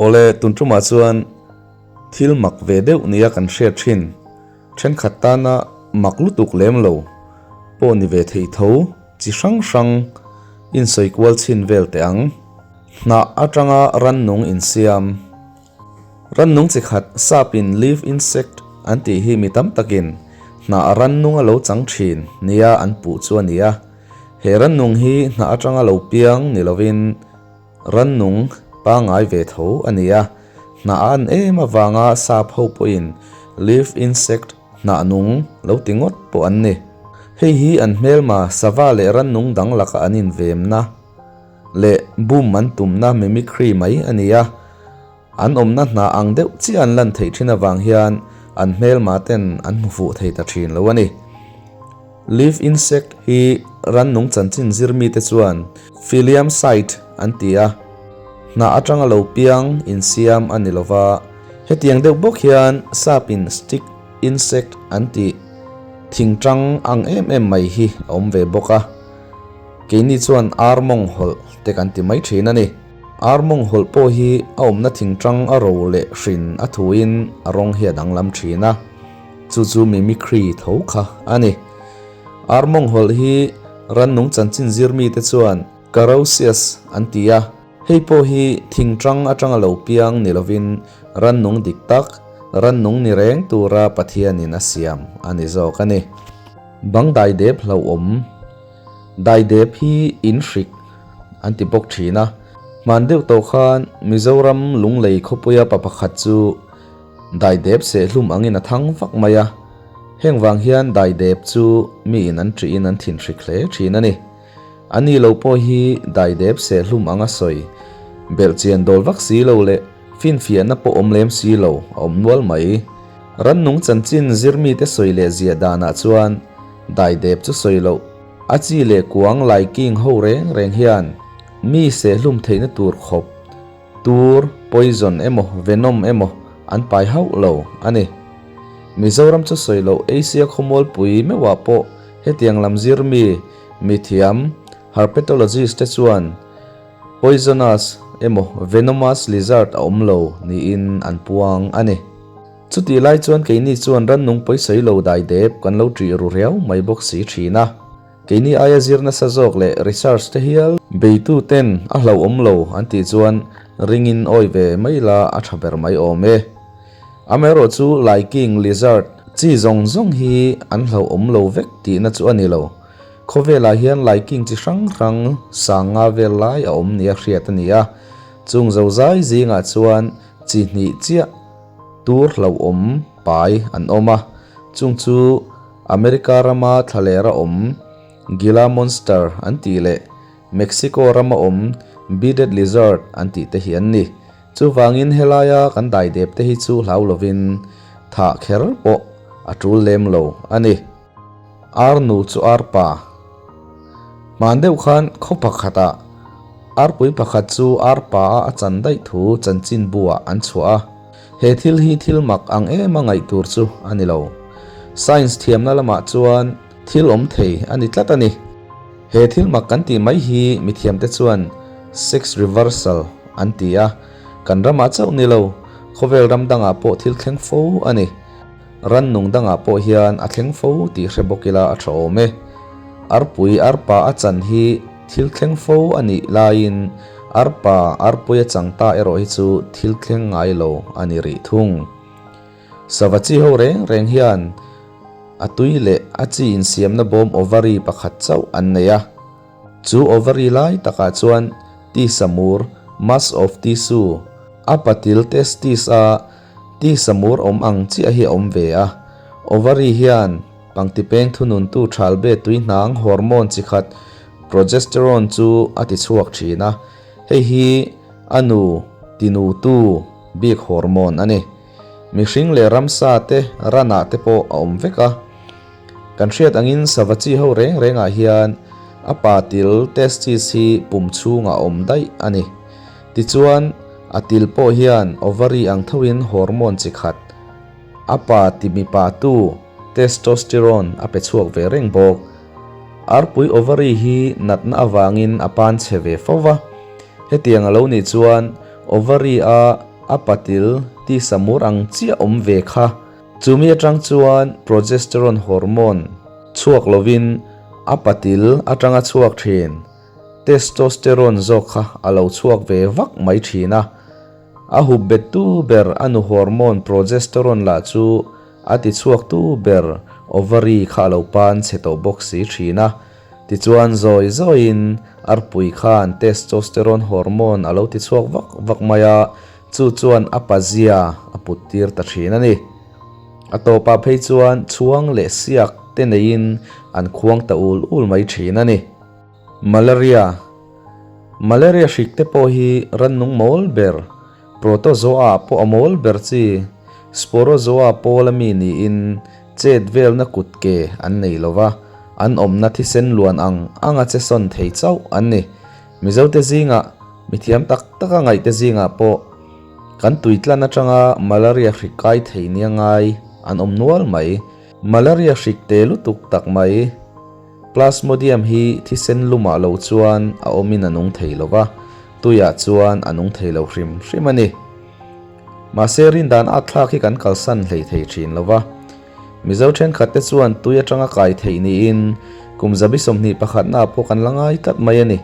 Awle, tun tumah chuan thil mak ve deuh nia kan hriat thin, thenkhat tana mak lutuk lem lo pawh ni ve thei tho chi hrang hrang insawi kual chhin vel teh ang. Hnah atanga rannung insiam. Rannung chi khat sapin leaf insect an tih hi mi tam takin hnah rannung a lo chang thin nia an puh chu a ni a. He rannung hi hnah atanga lo piang ni lovin Rannung pangngai ve tho a ni a, hnah a an em avanga sap ho pawhin leaf insect hnah nung lo ti ngawt pawh an ni. Hei hi an hmelma sava leh rannung dang laka an invemna leh bum an tumna mimicry mai a ni a, an awmna hnah ang deuh chiah an lan theih thin avang hian an hmelma ten an hmu fuh thei ta thin lo a ni. Leaf insect hi rannung chanchin zir mite chuan Phyllium site an ti a, hnah atanga lo piang insiam a ni lova, hetiang deuh bawk hian sapin stick insect an tih thingtang ang em em mai hi a awm ve bawk a, keini chuan ar mawng hawlh te kan ti mai thin a ni. Ar mawng hawlh pawh hi a awmna thingtang a ro leh hrin a thuin a rawng hi a danglam thin a. Chu chu mimicry tho kha a ni. Ar mawng hawlh hi rannung chanchin zir mite chuan Carausius an ti a, hei pawh hi thingtang atanga lo piang ni lovin rannung dik tak, rannung ni reng tura Pathianin a siam a ni zawk a ni. Bang daidep hlauhawm, Daidep hi in hrik an ti bawk thin a, hman deuh tawh khan Mizoram Lunglei khawpuia pa pakhat chu Daidep sehlum angin a thang vak mai a, heng vang hian daidep chu miin an ṭihin an thinhrik hle ṭhin a ni. A ni lo pawh hi daidep sehlum anga sawi belhchian dawl vak si lo leh finfiahna pawh awm lem si lo a awm nual mai. Rannung chanchin zirmite sawi leh ziah danah chuan daidep chu sawi loh a chi leh kuang laiking ho reng reng hian mi sehlum theihna tur khawp Tur, poison emaw venom emaw an pai hauh lo a ni. Mizoram chu sawi loh Asia khawmualpui meuhah pawh hetiang lam zirmi, mithiam, herpetologist te chuan poisonous emaw venomous lizard a awm lo niin an puang a ni. Chutih lai chuan keini chuan rannung pawisawi lo daidep kan lo ṭih ru riau mai bawk si ṭhin a. Keini aia zir nasa zawk leh research te hial beitu ten a hlauhawm lo an tih chuan ringin awi ve mai la a tha ber mai awm e. Amaherawh chu laiking, lizard, chi zawng zawng hi an hlauhawm lo vek tihna chu a ni lo. Khawvelah hian laiking chi hrang hrang sang nga vel lai a awm nia hriat a ni a, chung zozai zingah chuan chi hnih chiah tur hlauhawm pai an awm a, chung chu America rama thlalera awm Gila Monster an tih leh Mexico rama awm Beaded Lizard an tih te hi an ni. Chuvangin helaia kan daidep te hi chu hlau lovin thah kher pawh a tul lem lo a ni. Ar nu chu ar pa. Hman deuh khan khaw pakhatah arpui pakhat chu ar pa a a chan daih thu chanchinbu ah an chhuah a. He thil hi thil mak ang em a ngaih tur chu a ni lo. Science thiamna lamah chuan thil awm thei a ni tlat a ni. He thil mak kan tih mai hi mithiamte chuan sex reversal an ti a, kan ramah chauh ni lo, khawvel ram dangah pawh thil thleng fo a ni. Rannung dangah pawh hian a thleng fo tih hre bawk ila a tha awm e. Arpui arpa a chan hi thil thleng fo a nih laiin arpa arpui a chang ta erawh hi chu thil thleng ngai lo a ni rih thung. Sava chi ho reng reng hian a tui leh a chi insiamna bawm ovary pakhat chauh an nei a. Chu ovary lai takah chuan tisa mur, mass of tissue, a patil testis a Tisa mur awm ang chiah hi a awm ve a. Ovary hian pangtipeng thununtu thalbe tuihnang hormone chi khat progesterone chu a ti chhuak thin a, hei hi a nu tinutu bik hormone a ni. Mihring leh ramsa te ranah te pawh a awm vek a. Kan hriat angin sava chi ho reng rengah hian a pa til testis hi pum chhungah a awm daih a ni. Tichuan, a til pawh hian ovary ang thoin hormone chi khat, a pa ti mipa tu testosterone a pe chhuak ve reng bawk. Arpui ovary hi natna avangin a pan chhe ve fo va, hetiang a lo nih chuan ovary a. a patil tisa mur ang chiah awm ve kha. Chumi atang chuan progesterone hormone chhuak lovin a patil atanga chhuak thin testosterone zawk kha a lo chhuak ve vak mai thin a. A hup bettu ber a nu hormone progesterone lah chu a tichhuaktu ber ovary kha a lo pan chhe tawh bawk si thin a. Tichuan zawi zawiin arpui khan testosterone hormone a lo tichhuak vak vak mai a, chu chuan a pazia a put tir ta thin a ni. A tawpah phei chuan chhuang leh siak te neiin an khuang ta ul ul mai thin a ni. Malaria Malaria hrik te pawh hi rannung mawl ber, protozoa pawh a mawl ber chi, sporozoa pawl a mi niin chet velna kut ke an nei lo va, an awmna thisen luan ang anga che sawn thei chauh an ni. Mizote zingah, mithiam tak taka ngaihte zingah pawh kan tuitlan atanga malaria hrik kai thei nia ngai an awm nual mai. Malaria hrik te lutuk tak mai. Plasmodium hi thisen lumah lo chuan a awmin a nung thei lo va, tuiah chuan a nung thei lo hrim hrim a ni. Mahse rindan at thlak hi kan kalsan hlei thei thin lo va. Mizo thenkhat te chuan tui atanga kai theih niin kum zabi 21 na pawh kan la ngai tlat mai a ni.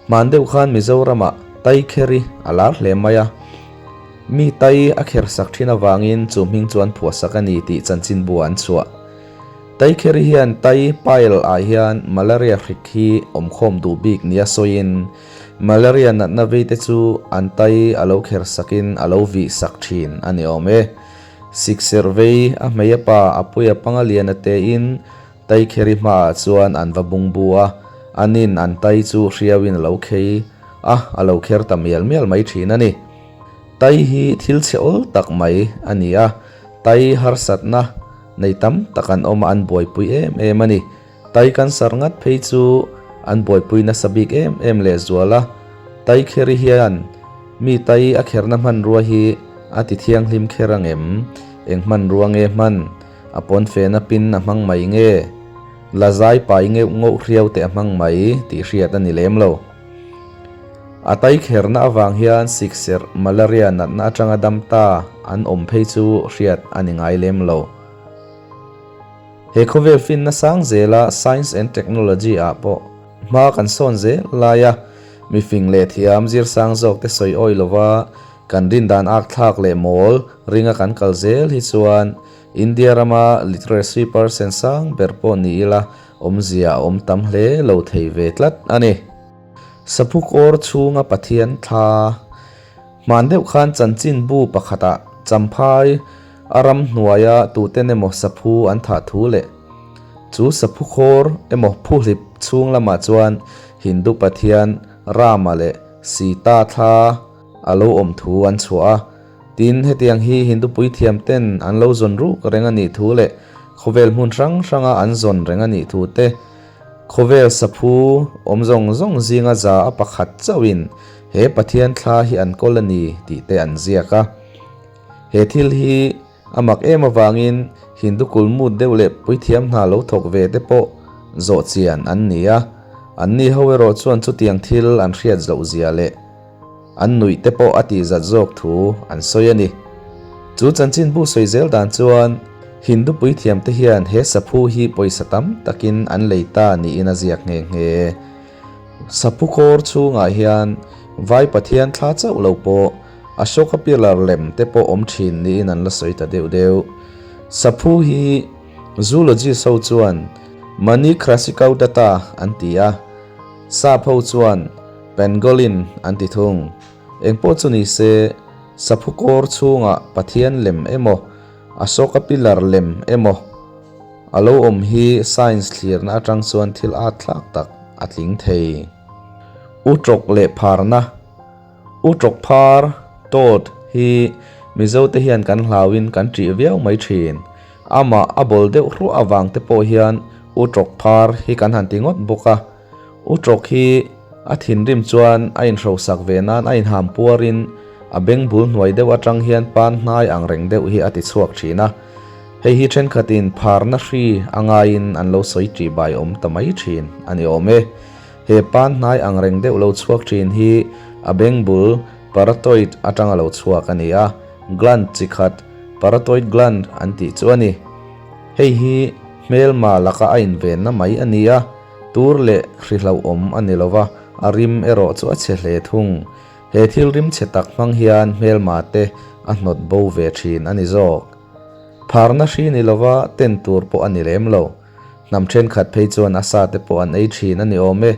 Hman deuh khan Mizoramah tai kheri a lar hle mai a. Mi tai a kher sak thin avangin chu hming chuan phuahsak a ni tih chanchinbu an chhuah. Taikheri hian Tai pile ah hian malaria hrik hi awmkhawm duh bik nia sawiin, malaria natna vei te chu an tai a lo kher sakin a lo vih sak thin a ni awm e. Sikserh vei a hmei a pa a puia panga lian a tein Taikheri hmaah chuan an va bungbu a, anin an tai chu hriauin a lo khei a, a lo kher ta mial mial mai thin a ni. Tai hi thil chhe awl tak mai a ni a, tai harsatna Nei tam tak an awm a, an buaipui em em a ni. Tai cancer ngat phei chu an buaipui nasa bik em em lehzual a. Tai kheri hian mi tai a kherna hmanrua hi a ti thianghlim kher ang em? Eng hmanrua nge hman? A pawnfena pin a hmang mai nge? La zai pai ngeuh ngauh hriau teh a hmang mai tih hriat a ni lem lo. A tai kherna avang hian sikserh malaria natna atanga dam ta an awm phei chu hriat a ni ngai lem lo. He khawvel finna sang zela science and technology ah pawh hma kan sawn zel lai a, mifing leh thiam zir sang zawk te sawi awi lova kan rindan ak thlak leh mawl ringa kan kal zel hi chuan India rama literacy percent sang ber pawh ni ila Awmzia a awm tam hle lo thei ve tlat a ni. Saphu kawr chhunga Pathian thla hman deuh khan chanchinbu pakhatah Champhai a ram hnuaia tuten emaw saphu an thah thu leh chu saphu khawr emaw phuhlip chhung lamah chuan Hindu pathian Rama leh Sita thla a lo awm thu an chhuah a. Tin, hetiang hi Hindu puithiam ten an lo zawn ruk reng a nih thu leh khawvel hmun hrang hranga an zawn reng a nih thu te, khawvel saphu awm zawng zawng zinga za a pakhat chauhin he Pathian thla hi an kawl a ni tih te an ziak a. He thil hi a mak em avangin Hindu kulmut deuh leh puithiam hna lo thawk ve te pawh zawh chian an ni a, anni ho erawh chuan chutiang thil an hriat zoh zia leh An nuih te pawh a tih zat zawk thu an sawi a ni. Chu chanchinbu sawi zel dan chuan Hindu puithiam te hian he saphu hi pawisa tam takin an lei ta niin a ziak nghe nghe. Saphu kawr chhungah hian Vai Pathian thla chauh lo pawh Ashoka pillar lem te pawh awm thin niin an la sawi ta deuh deuh. Saphu hi zoologist ho chuan Manikrasikaudata an ti a, sap ho chuan Pangolin an ti thung. Engpawh chu ni se, saphu kawr chhungah Pathian lem emaw, Ashoka pillar lem emaw a lo awm hi science thlirna atang chuan thil at thlak tak a tling thei. Utrawk leh pharna, Utrawk phar, toad, hi Mizote hian kan hlauin kan ṭih viau mai ṭhin. Amah a bawl deuh hruah avang te pawh hian utrawk phar hi kan han ti ngawt bawk a. Utrawk hi a thinrim chuan a inhrosak ve nan a inham puarin a beng bul hnuai deuh atang hian pan hnai ang reng deuh hi a ti chhuak thin a. Hei hi thenkhatin pharna hri a ngaiin an lo sawi ṭih bai awm ta mai thin a ni awm e. He pan hnai ang reng deuh lo chhuak thin hi a beng bul. Paratoid atanga lo chhuak a ni a, gland chi khat paratoid gland an tih chu a ni. Hei hi hmelma laka a invenna mai a ni a, tur leh hri hlauhawm a ni lo va, a rim erawh chu a chhe hle thung. He thil rim chhe tak hmang hian hmelma te a hnawt bo ve thin a ni zawk. Pharna hri ni lova ten tur pawh a ni lem lo. Hnam thenkhat phei chuan a sa te pawh an ei thin a ni awm e.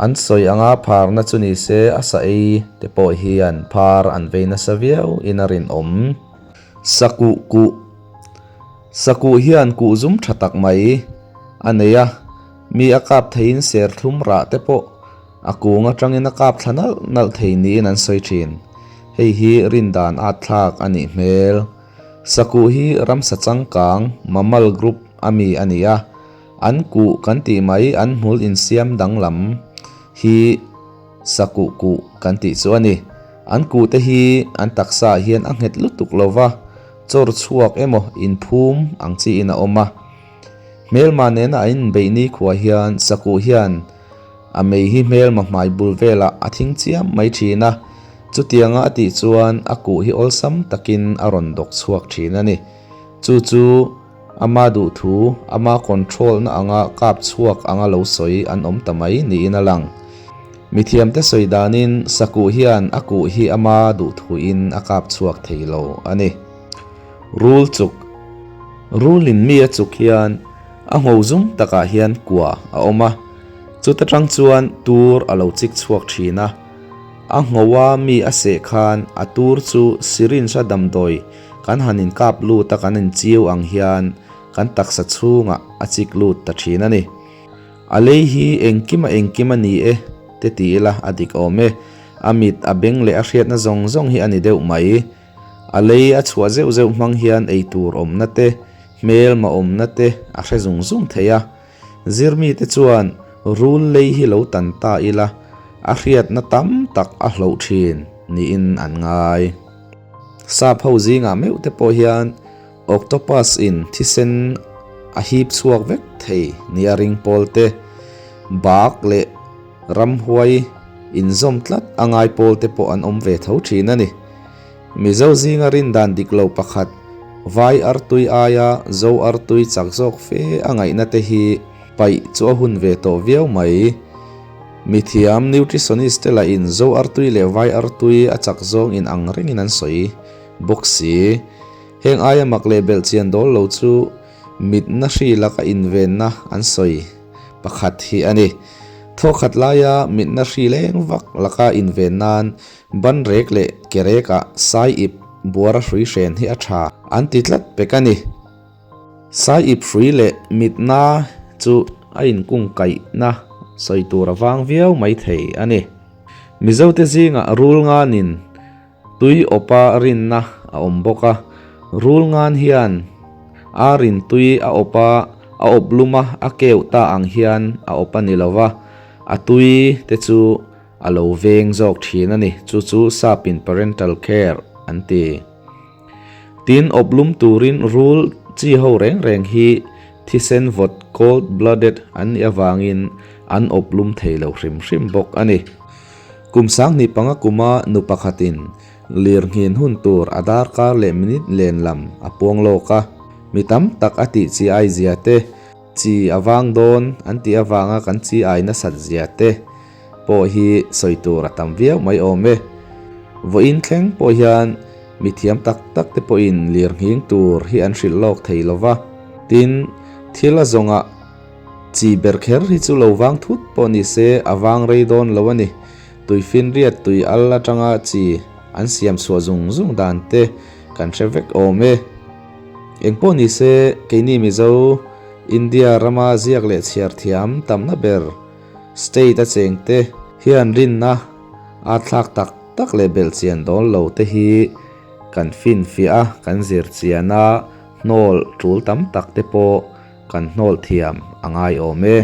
An sawi anga pharna chu ni se a sa ei te pawh hian phar an vei nasa viau in a rinawm. Sakuh kuh Sakuh hian kuh zum tha tak mai a nei a, mi a kap theiin serthlum rah te pawh A kung atangin a kap thla nalh nalh thei niin an sawi thin. Hei hi rindan at thlak a nih hmel. Sakuh hi ramsa changkang, mammal group, a mi a ni a. An kuh kan tih mai an hmul insiam danglam hi sakuh kuh kan tih chu a ni. An kuh te hi an taksa ah hian a nghet lutuk lo va, chawr chhuak emaw inphum ang chiin a awm a. Hmelma nena a inbeih nikhua hian sakuh hian A mei hi hmelma hmai bul velah a thing chiam mai thin a, chutianga a tih chuan a kuh hi awlsam takin a rawn dawk chhuak thin a ni. Chu chu ama duhthu, ama control na anga kap chhuak anga lo sawi an awm ta mai niin a lang. Mithiamte sawi danin sakuh hian a kuh hi ama duhthuin a kap chhuak thei lo a ni. Rul chuk Rulin mi a chuk hian A ngho zum takah hian kua a awm a, chuta tang chuan tur a lo chik chhuak thin a. A nghoa mi a seh khan a tur chu syringe a damdawi kan han inkap lut a kan inchiu ang hian kan taksa chhungah a chik lut ta thin a ni. A lei hi engkim a engkim a ni e te ti ila a dik awm e. A mit, a beng leh a hriatna zawng zawng hi a ni deuh mai. A lei a chhuah zeuh zeuh hmang hian eitur awmna te, hmelma awmna te a hre zung zung thei a. Zirmite chuan rul lei hi lo tan ta ila a hriatna tam tak a hloh thin niin an ngai. Sap ho zingah meuh te pawh hian octopus in thisen a hip chhuak vek thei nia ring pawl te, bak leh Ramhuai inzawm tlat a ngai pawl te pawh an awm ve tho thin a ni. Mizo zinga rindan dik lo pakhat, vai artui aia Zo artui chak zawk fe a ngaihna te hi paih chu a hun ve tawh viau mai. Mithiam nutritionist te lahin Zo artui leh vai artui a chak zawng in ang rengin an sawi bawk si. Heng aia mak leh belhchian dawl lo chu mitna hri laka invenna an sawi pakhat hi a ni. Thawkhat laia mitna hri leng vak laka inven nan ban rek leh ke rekah sai ip buara hrui hren hi a tha an ti tlat pek a ni. Sai ip hrui leh mitna chu a inkungkaihna sawi tur a vang viau mai thei a ni. Mizote zingah rul nganin Tui awpa rinna a awm bawk a, rul ngan hian a rin tui a awp a, a awp lum a, a keuh ta ang hian a awp a ni lo va, a tui te chu a lo veng zawk thin a ni, chu chu sapin parental care an ti. Tin, awp lum turin rul chi ho reng reng hi thisen vawt cold blooded an nih avangin an awp lum thei lo hrim hrim bawk a ni. Kum sanghnih panga kuma nu pakhatin lirnghin hun tur a darkar leh minute len lam a puang lawk a, mi tam tak a tih chi ai zia te, chi a vang dawn an tih avanga kan chi ai nasat zia te pawh hi sawi tur a tam viau mai awm e. Vawiin thleng pawh hian mi thiam tak tak te pawhin lirnghing tur hi an hrilh lawk thei lo va, tin, thil a zawngah Chi ber kher hi chu lo vang thut pawh ni se a vang rei dawn lo a ni. Tuifinriat tui al atanga chi an siam chhuah zung zung dan te kan hre vek awm e. Engpawh ni se keini Mizo, India rama ziak leh chhiar thiam tamna ber state a cheng te hian rinna a thlak tak tak leh belhchian dawn lo te hi kan finfiah a, kan zir chian a, hnawl tul tam tak te pawh Kan hnawl thiam a ngai awm e.